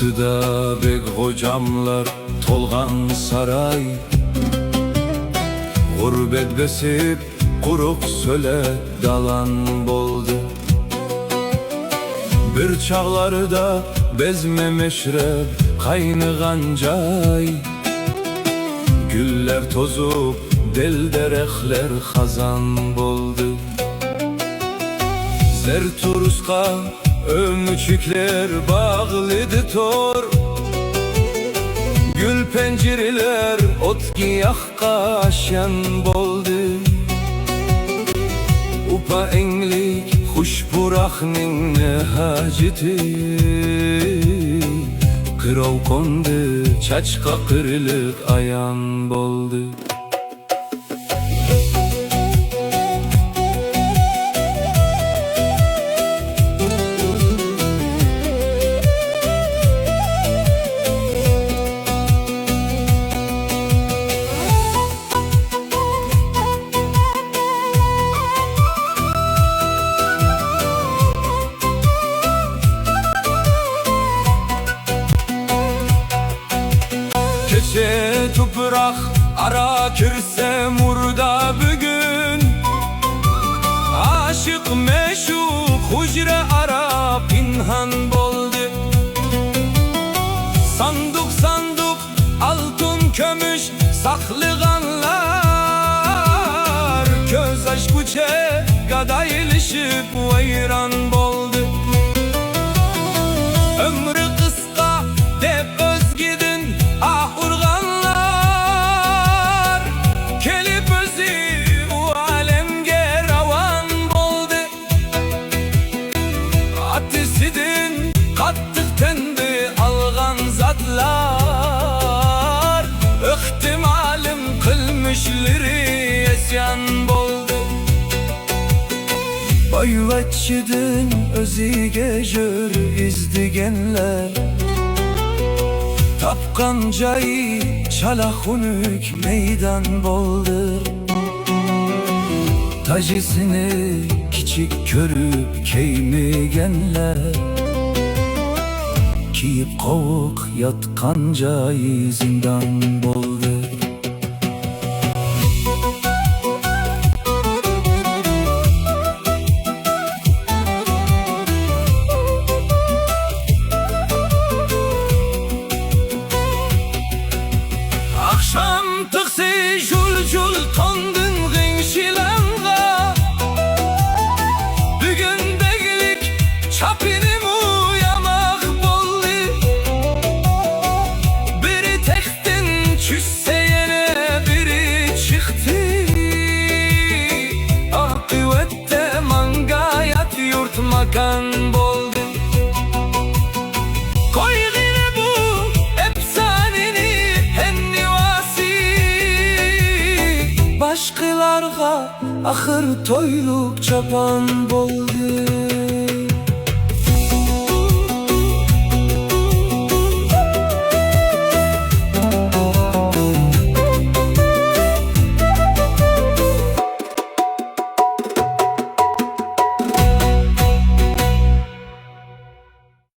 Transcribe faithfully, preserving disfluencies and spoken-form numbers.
بەزىدە بەگ غوجاملار تولغان ساراي، غۇربەت بېسىپ، قۇرۇق سۆلە دالان بولدى. بىر چاغلاردا بەزمە مەشرەپ قاينىغان جاي، گۈللەر توزۇپ، دەل-دەرەخلەر خازان بولدى. زەردۇشتقا ئۆمۈچۈكلەر باغلىدى تور، گۈل پەنجىرىلەر ئوت-گىياھقا ئاشان بولدى. ئۇپا ئەڭلىك خۇش پۇراقنىڭ نە ھاجىتى، قىروۋ قوندى، چاچقا قىرىلىق ئايان بولدى. كېچە تۇپراق ئارا كىرسە مۇردا بۈگۈن، ئاشىق مەشۇق ھۇجرا ئارا پىنھان بولدى. ساندۇق-ساندۇق ئالتۇن كۈمۈش ساقلىغانلار، كۆز ئاچقۇچە گادايلىشىپ ۋەيران بولدى. ئۆمرى قىسقا دەپ ئۆزگىدىن ئاھ ئۇرغانلار، كېلىپ ئۆزى ئۇ ئالەمگە راۋان بولدى. ئاتىسىدىن قاتتىق تەندە ئالغان زاتلار، ئىھتىمالىم قىلمىشلىرى ئىسيان بولدى. بايۋەچچىدىن ئۆزىگە جۆر ئىزدىگەنلەر، تاپقان جايى چالا خۇنۈك مەيدان بولدى. تاجىسىنى كىچىك كۆرۈپ كىيمىگەنلەر، كىيىپ قوۋۇق ياتقان جايى زىندان بولدى. ئاخشام تىخسى جۇل-جۇل توندىن غىڭشىلانغا، بۈگۈن بەگلىك چاپىنىمۇ ياماق بولدى. بىرى تەختتىن چۈشسە يەنە بىرى چىقتى، ئاقىۋەتتە ماڭا يات يۇرت ماكان بولدى. قويغىنى بۇ ئەپسانىنى ھەننىۋاسى، باشقىلارغا ئاخىر تويلۇق چاپان بولدى.